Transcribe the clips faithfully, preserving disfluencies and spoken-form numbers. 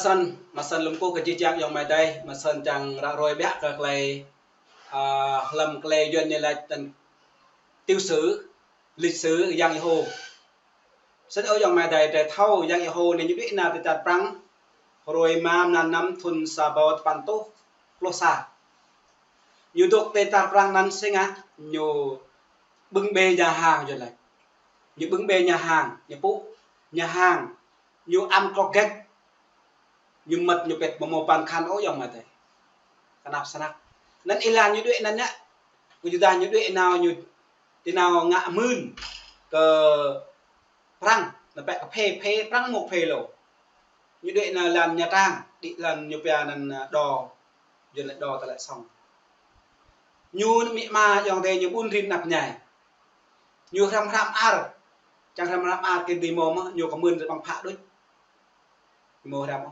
Mơsăn, mơsăn lơ̆m kơ jih jang ayŏng amai adơi, mơsăn čang ră ruai biă kơ tơlơi, a, hlăm tơlơi Yuan ñu laĭ tăn tiểu sử, lịch sử Yang Yêhô. Sĭt ơ ayŏng amai adơi, drơi thâo Yang Yêhô anai ñu đuaĭ nao tơ čar Prăng, hrơi rơma mlan năm thun sa rơbâo tơpăn rơtuh pluh sa. Ñu dŏ tơ čar Prăng anŭn sĭt ngă, ñu ƀơ̆ng bê nhà hàng Yuan laĭ. Ñu ƀơ̆ng bê nhà hàng, ñu pŭ nhà hàng, ñu ăm klŏk gĕt. Ñu mơ̆t ñu pĕt mơmô păn khăn ôh ayŏng amai adơi. Kơnap snăk. Anŭn ih lăng ñu đuaĭ anŭn yơh. Kơ Yuđa ñu đuaĭ nao ñu, ti nao ngă mưn kơ Prăng, nao pĕ kơ phê, phê Prăng mơ̆ phê lu. Ñu đuaĭ nao lăn Nha Trang, đĭ lăn ñu pia anŭn, a, đò, Yuan laĭ đò tơlơi sŏng. Ñu mĭ ama ayŏng adơi ñu ƀun rin anăp ñai. Ñu hrăm hrăm ar, čang hrăm hrăm ar kơ dĭ mơ̆ mơ̆, ñu kơ mưn rơbăng phă đôč. Ñu mơ̆ hrăm ôh.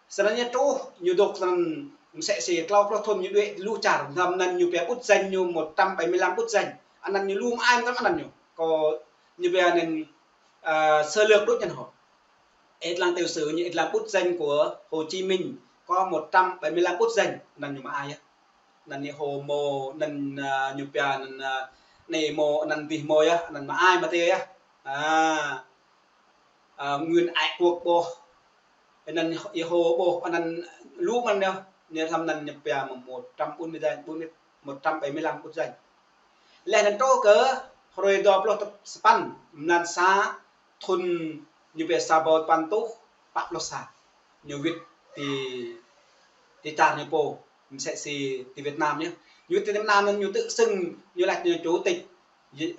Snăn ñu truh, ñu dŏ snăn msĕ si klâo pluh thun ñu đuaĭ lu čar, hlăm anŭn ñu pia bút danh ñu một trăm bảy mươi lăm bút danh. Anăn ñu lu mơai mơtam anăn ñu. Kơ ñu pia anăn, a, sơ lược đôč anăn hŏ. Ih lăng tiểu sử ñu, ih lăng bút danh của Hồ Chí Minh có một trăm bảy mươi lăm bút danh, anăn ñu mơai yơh. Anăn ñu hô mơ̆, anăn, a, ñu pia anăn, a, anai mơ̆, anăn dih mơ̆ yơh, anăn mơai mơtê yơh. A, a, Nguyễn Ái Quốc ƀôh, anăn Yêhô ƀôh, anăn lu mơ̆n yơh, ñu hlăm anăn ñu pia mơ̆ một trăm bốn mươi danh, bốn mươi, một trăm bảy mươi lăm bút danh. Laih anăn truh kơ hrơi dua pluh sapăn mlan sa thun ñu pia sa rơbâo tơpăn rơtuh pă pluh sa. Ñu wĭt ti, ti čar ñu pô, msĕ si ti Việt Nam yơh. Ñu wĭt ti Việt Nam anŭn ñu tự xưng ñu laĭ ñu chủ tịch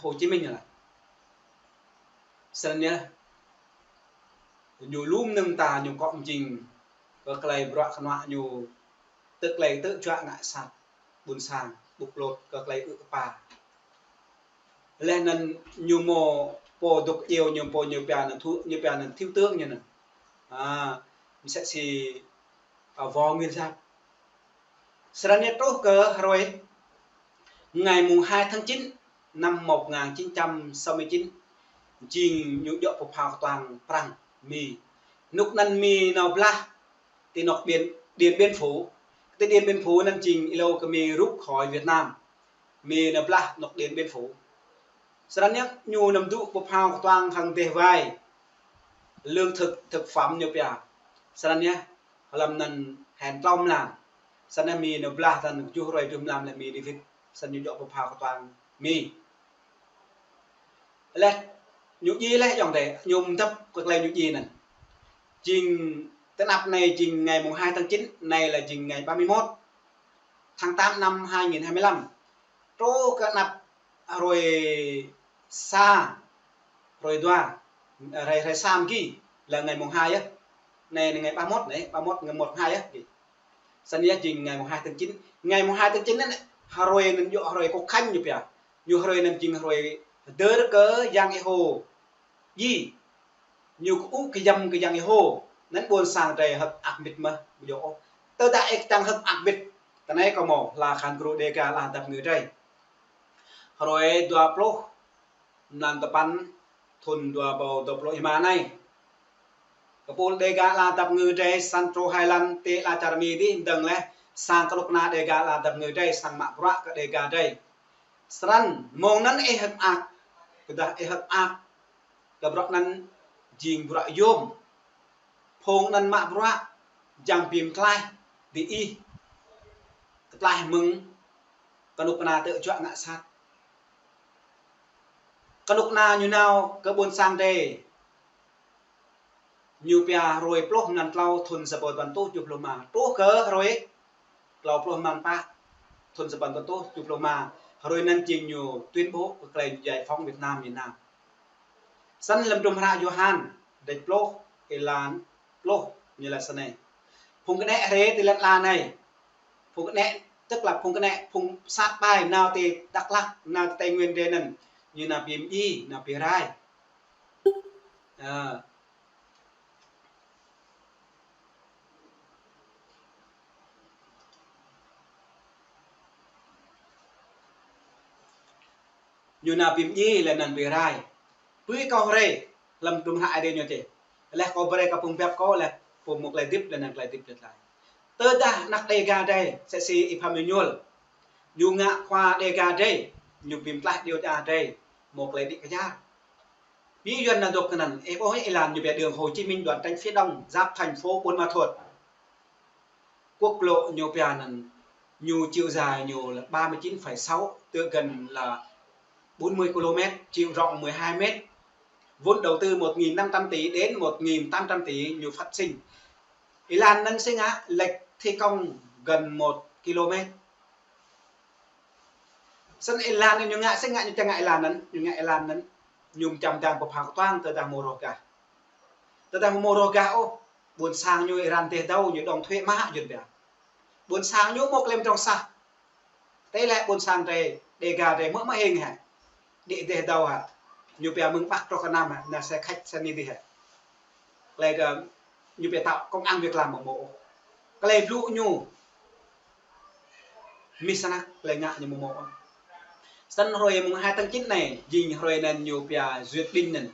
Hồ Chí Minh ñu laĭ. Snăn yơh. Ñu lu mơnơ̆ng ta ñu kŏ mjing kơ tơlơi bruă kơnuă ñu tơl tơlơi tơl juă ngă sat ƀuôn sang, ƀŭk ƀlŏt kơ tơlơi ư̆ kơpa. Laih anŭn ñu mơ̆ pô dŏ djeo ñu pô ñu pia anăn thu, ñu pia anăn thiếu tướng ñu anăn. A, msĕ si, a, Võ Nguyên Giáp. Snăn ñu truh kơ hrơi ngày mùng hai tháng chín năm một ngàn chín trăm sáu mươi chín, jing ñu djŏ pơphao kơtuang Prăng, Mi. Anŭk anăn Mi nao blah ti anŏ Điện, Điện Biên Phủ. Ti Điện Biên Phủ anăn jing êlâo kơ Mi rŭ khỏi Việt Nam. Mi nao blah anŏ Điện Biên Phủ. Snăn ñu, ñu nao dŏ pơphao kơtuang hăng dêh wai. Lương thực, thực phẩm ñu pia. Snăn ñu, hlăm anăn hên klâo mlam. Snăn Mi nao blah tăn kjuh hrơi kjuh mlam lĕ Mi đĭ wĭt. Snăn ñu djŏ pơphao kơtuang Mi. Laih ñu djai laih ayŏng adơi, ñu mdăp kơ tơlơi ñu djai anăn. Jing tơ anăp anai jing ngày mùng hai tháng chín, anai là jing ngày ba mươi mốt tháng tám năm hai nghìn hai mươi lăm. Truh kơ anăp hrơi sa, hrơi dua, hrơi, hrơi sa mơ̆ng gih là ngày mùng hai yơh. Anai, anai ngày ba mươi mốt anai, ba mươi mốt ngày một hai yơh. Snăn yơh jing ngày mùng hai tháng chín. Ngày mùng hai tháng chín anŭn, hrơi anŭn djŏ hrơi Quốc khánh ñu pia. Ñu hrơi anŭn jing hrơi hơdơr kơ Yang Yêhô. Djai. Ñu kơ ŭ kơ yăm kơ Yang Yêhô. Anŭn ƀuôn sang drơi hơ̆k mơak mbĭt mơ̆, ƀu djơ̆ ôh. Tơdah ih čang hơ̆k mơak mbĭt, tơ anai kâo mơ̆, hla khan gru Đêga ala dăp ngư drơi. Hrơi dua pluh mlan tơpăn thun dua rơbâo dua pluh êma anai. Kơpul Đêga ala dăp ngư drơi săn truh hai lăn ti ala čar Mi dih mdơ̆ng laih sang kơnuk kơna Đêga ala dăp ngư drơi sang mă bruă kơ Đêga drơi. Snăn mơ̆ng anăn ih hơ̆k mơak, tơdah ih hơ̆k mơak kơ bruă anăn jing bruă yôm. Phung anăn mă bruă, jang bi mtlaih, diih, kơ tlaih mơ̆ng kơnuk kơna tơl juă ngă sat. Kơnuk kơna ñu nao kơ ƀuôn sang drơi. Ñu pia hrơi pluh mlan klâo thun sa rơbâo tơpăn rơtuh kjuh pluh êma. Truh kơ hrơi klâo pluh mlan pă thun sa rơbâo tơpăn rơtuh kjuh pluh êma. Hrơi anăn jing ñu tuyên bố kơ tơlơi giải phóng Việt Nam, miền Nam. Snăn hlăm hdruôm hră Yôhan, dêč pluh, êlan pluh, ñu laĭ snei. Phung kơnĕ hrê ti lăn ala anai. Phung kơnĕ, tức là phung kơnĕ, phung sat ƀai, nao ti Dak Lak, nao ti Tây Nguyên drơi anăn. Ñu nao bi mdjiê, nao bi rai. Ơ. Ñu nao bi mdjiê lĕ anăn bi rai. Pui kâo hrê, hlăm hdruôm hră Ơi Adai ñu čih. Laih kâo brơi kơ phung biăp kâo laih pô mơ̆ klei dĭp lĕ anăn klei dĭp lĕ klei. Tơdah anăk Đêga drei, sĕ si Y Pham Êñuôl. Ñu ngă khua Đêga drei, ñu bi mtlaih điêu ča drei, mơ̆ klei đĭ kơjăp. Ƀiă Yuăn anăn dŏ kơ anăn, ih ƀuh ih lăng ñu pia đường Hồ Chí Minh đoạn tránh phía đông, giáp thành phố Buôn Ma Thuột. Quốc lộ ñu pia anăn, ñu chiều dài ñu là ba mươi chín phẩy sáu, tức gần là bốn mươi ki-lô-mét, chiều rộng mười hai mét. Vốn đầu tư một nghìn năm trăm tỷ đến một nghìn tám trăm tỷ ñu phát sinh. Ih lăng anăn sĭt ngă lệch thi công gần một ki-lô-mét. Snăn ih lăng anăn ñu ngă sĭt ngă ñu čang ngă ih lăng anăn, ñu ngă ih lăng anăn. Ñu mčăm đang pơphang kơtuang tơdah mơ̆ roh gah. Tơdah mơ̆ roh gah ôh, ƀuôn sang ñu ih lăng dêh dâo ñu đóng thuế mă Yuăn pia. Ƀuôn sang ñu mơ̆ klem trong sah. Tơlơi ƀuôn sang drei, Đêga drei mơ̆ mơ̆ hing hă. Đĭ dêh dâo hă. Ñu pia mơ̆ng Bắc truh kơ Nam hă, anăn xe khách xe niti hă. Klei kơ ñu pia tạo công ăn việc làm mơ̆ mơ̆. Klei blŭ ñu. Mĭn snăk klei ngă ñu mơ̆ mơ̆. Snăn hruê mùng hai tháng chín anei, jing hruê anăn ñu pia duyệt binh anăn.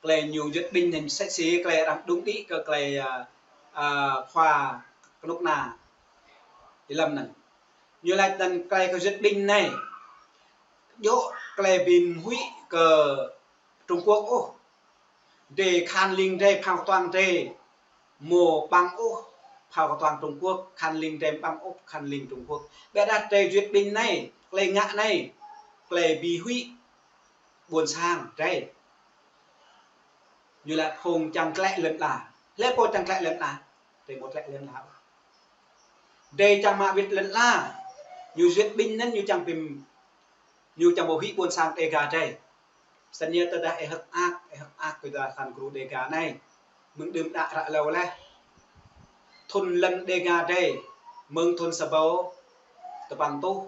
Klei ñu duyệt binh anăn sĕ si klei arăng đung đĭ kơ klei, a, a, khua kơnuk kna. Ih lăng anăn. Ñu laĭ anăn klei kơ duyệt binh anei. Djŏ klei bi mhuĭ kơ Trung Quốc ôh. Drei khăn lĭng drei phang kơtuang drei mơ̆ ƀăng ôh phang kơtuang Trung Quốc, khăn lĭng drei ƀăng ôh khăn lĭng Trung Quốc. Ƀiădah drei duyệt binh anei, klei ngă anei, klei bi huĭ ƀuôn sang drei. Ñu laĭ phung čang tlĕ lŏn ala. Hlơi pô čang tlĕ lŏn ala? Drei mơ̆ tlĕ lŏn ala. Drei čang mă wĭt lŏn ala. Ñu duyệt binh anăn ñu čang bi, ñu čang bi huĭ ƀuôn sang Đêga drei. Snăn yơh tơdah ih hơ̆k mơak, ih hơ̆k mơak kơ dua khan gru Đêga anei. Mơ̆ng đưm đă ră lâo leh. Thŭn lŏn Đêga drei, mơ̆ng thŭn sa êbâo tơpăn êtuh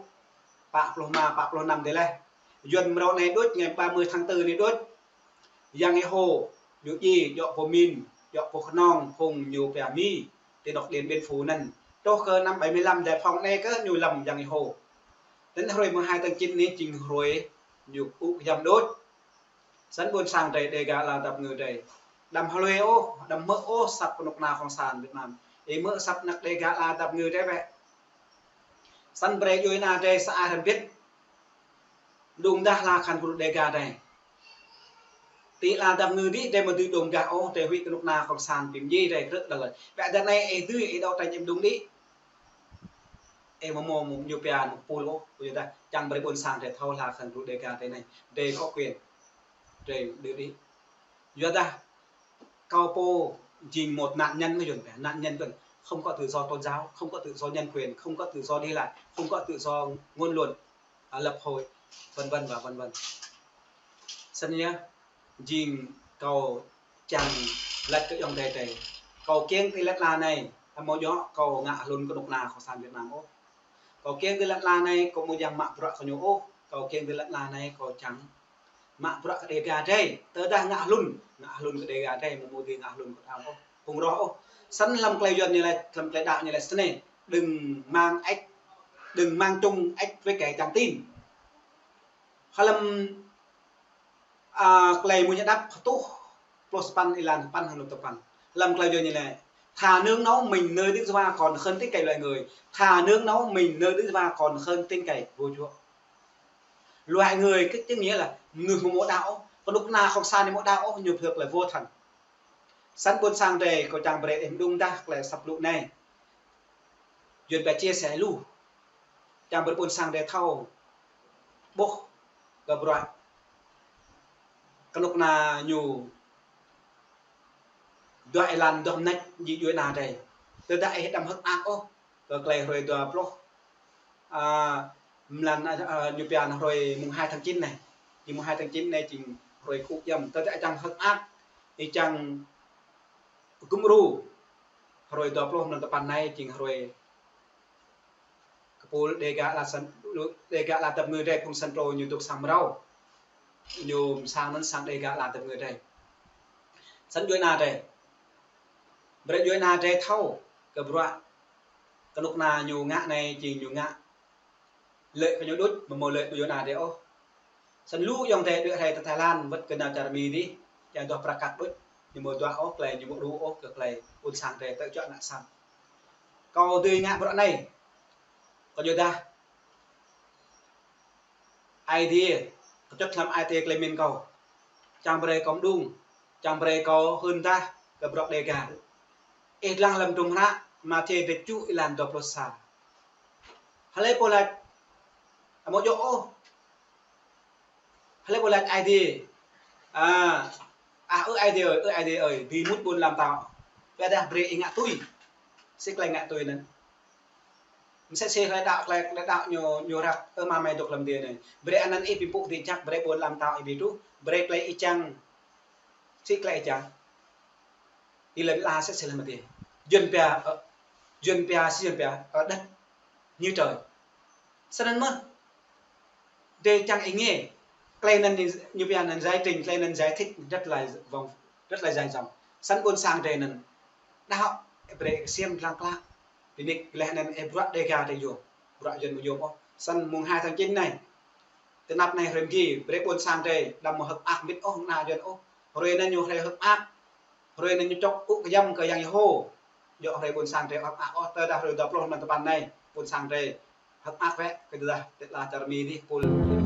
pă pluh rơma, pă pluh năm tơleh. Yuăn mrâo anei đôč, ngày ba mươi tháng tư anei đôč. Yang Êhô, ñu djai, djŏ pơmĭn, djŏ pơkơnong, phung ñu pia Mi, ti anôk Điện Biên Phủ anăn. Truh kơ năm bảy mươi lăm giải phóng anei kơ ñu lăm Yang Êhô. Tơl hruê mùng hai tháng chín anei jing hruê ñu ƀuh yăm đôč. Snăn ƀuôn sang drei Đêga ala dăp ngư drei. Đăm hlue ôh, đăm hmư̆ ôh asăp kơnuk kna cộng sản Việt Nam. Ih hmư̆ asăp anăk Đêga ala dăp ngư drei bĕ. Snăn brei djuê ana drei sa ai hrăm bĭt. Đŭng dah hla khan gru Đêga drei. Ti ala dăp ngư dih drei mơ̆ dưi đŭng gah ôh, drei huĭ kơnuk kna cộng sản bi mdjiê drei krư̆ đăl. Ƀiădah anei ih dưi ih đấu tranh ih đŭng đĭ. Ih mơ̆ mơ̆ ñu pia anôk pul ôh, kyuadah čang brei ƀuôn sang drei thâo hla khan gru Đêga drei anei. Drei có quyền. Drei dưi đĭ. Kyuadah kâo pô jing một nạn nhân, mơ̆ Yuăn pia, nạn nhân, vâng, không có tự do tôn giáo, không có tự do nhân quyền, không có tự do đi lại, không có tự do ngôn luận, à, lập hội, vân vân và vân vân. Snăn yơh, jing kâo čang lač kơ ayŏng adei drei. Kâo kiăng ti lŏn ala anei, amâo djŏ kâo ngă hlŭn kơnuk kna cộng sản Việt Nam ôh. Kâo kiăng ti lŏn ala anei, kâo amâo djŏ mă bruă kơ ñu ôh. Kâo kiăng ti lŏn ala anei, kâo čang mă bruă kơ Đêga drei, tơdah ngă hlŭn, ngă hlŭn kơ Đêga drei, amâo mơ̆ dưi ngă hlŭn kơ đao ôh, phung roh ôh. Snăn hlăm klei Yuăn ñu laĭ, hlăm klei đăo ñu laĭ snei, đừng mang ếch, đừng mang chung ếch với kẻ chẳng tin. Hlăm, a, Klei Mmuñ Hơđăp hơtuh pluh sapăn êlan sapăn hăng pluh sapăn. Hlăm klei Yuăn ñu laĭ, thà nương náu mình nơi Đức Giê-hô-va còn hơn tin cậy loài người, thà nương náu mình nơi Đức Giê-hô-va còn hơn tin cậy vua chúa. Loại người, cái, cái nghĩa là người mơ̆ mơ̆ đăo ôh, kơnuk kna cộng sản ñu mơ̆ đăo ôh, ñu pơhiăp là vô thần. Snăn ƀuôn sang drei kâo čang brei ih đŭng dah klei asăp blŭ anei. Yuăn pia chia sẻ lu. Čang brei ƀuôn sang drei thâo ƀuh kơ bruă kơnuk kna ñu duah êlan duah mnêč djuê ana drei. Tơdah ih đăm hơ̆k mơak ôh, kơ klei hruê dua pluh, a, mlan, a, ñu pia hruê mùng hai tháng chín anei. Jing mùng hai tháng chín anei jing hruê kơkuh yăm. Tơdah ih čang hơ̆k mơak, ih čang gŭm gru. Hruê dua pluh mlan tơpăn anei jing hruê kơ pul Đêga ala San, Đêga ala dăp ngư drei phung Central ñu dôk sang mrâo. Ñu sang anăn sang Đêga ala dăp ngư drei. Snăn djuê ana drei. Brei djuê ana drei thâo kơ bruă kơnuk kna ñu ngă anei jing ñu ngă lợi kơ ñu đôč, amâo mơ̆ lợi kơ djuê ana drei ôh. Snăn lu ayŏng adei đuĕ rai ti Thái Lan, wăt kơ nao čar Mi dih, čang duah prăk kăk đôč. Ñu ƀu dua ôh tơlơi, ñu ƀu đru ôh kơ tơlơi ƀôn sang drei tơčuă ngă sat. Kâo dưi ngă bruă anai. Kâo yua dah Aê Diê, kâo čŭt hlăm Aê Diê tơlơi pơmĭn kâo. Čang brơi kâo mđung, čang brơi kâo hưn dah kơ bruă Dega. Ih lăng hlăm hdruôm hră Mathiơ dua pluh êlan dua pluh sa. Hlơi pô laĭ, amâo djơ̆ ôh. Hlơi pô laĭ Aê Diê. A, a, ơ Aê Diê ơi, ơ Aê Diê ơi, dưi mŭt ƀuôn ala mtao. Ƀiădah brơi ih ngă tui. Sĭt tơlơi ngă tui anŭn. Msĕ si hlơi đaŏ, hlơi, hlơi đaŏ ñu, ñu răk, ơ Ama mơi dŏ hlăm adiê anai. Brơi anăn ih ƀu pŭ dĭ jăk, brơi ƀuôn ala mtao ih ƀu truh, brơi tơlơi ih čang. Sĭt tơlơi ih čang. Ih lĕ la msĕ si hlăm adiê. Yuăn pia, ơ, Yuăn pia, si Yuăn pia, ơ, đất như trời. Snăn mơh. Drei čang ih ngă. Tơlơi anăn ñu, ñu pia anăn giải trình, tơlơi anăn giải thích rất là vòng, rất là dài dòng. Snăn ƀôn sang drei anăn. Đaŏ, brơi ksiêm lăng klă. Bi nik leh anăn ih bruă Dega drei yôm. Bruă Yuăn ƀu yôm ôh. Snăn mùng hai tháng chín anai. Tơnap anai hrơi mgi, brơi ƀôn sang drei, đăm mơ̆ hơ̆k mơak mĭt ôh, ană Yuăn ôh. Hrơi anai ñu hrơi hơ̆k mơak. Hrơi anai ñu čŏk ŭ kơyăm kơ Yang Yêhôwa. Djŏ hrơi ƀôn sang drei hơ̆k mơak ôh, tơdah hrơi dua pluh anăn tơpăn anai, ƀôn sang drei hơ̆k mơak wĕ, kơ tơdah tơlơi čar Mi dih pul.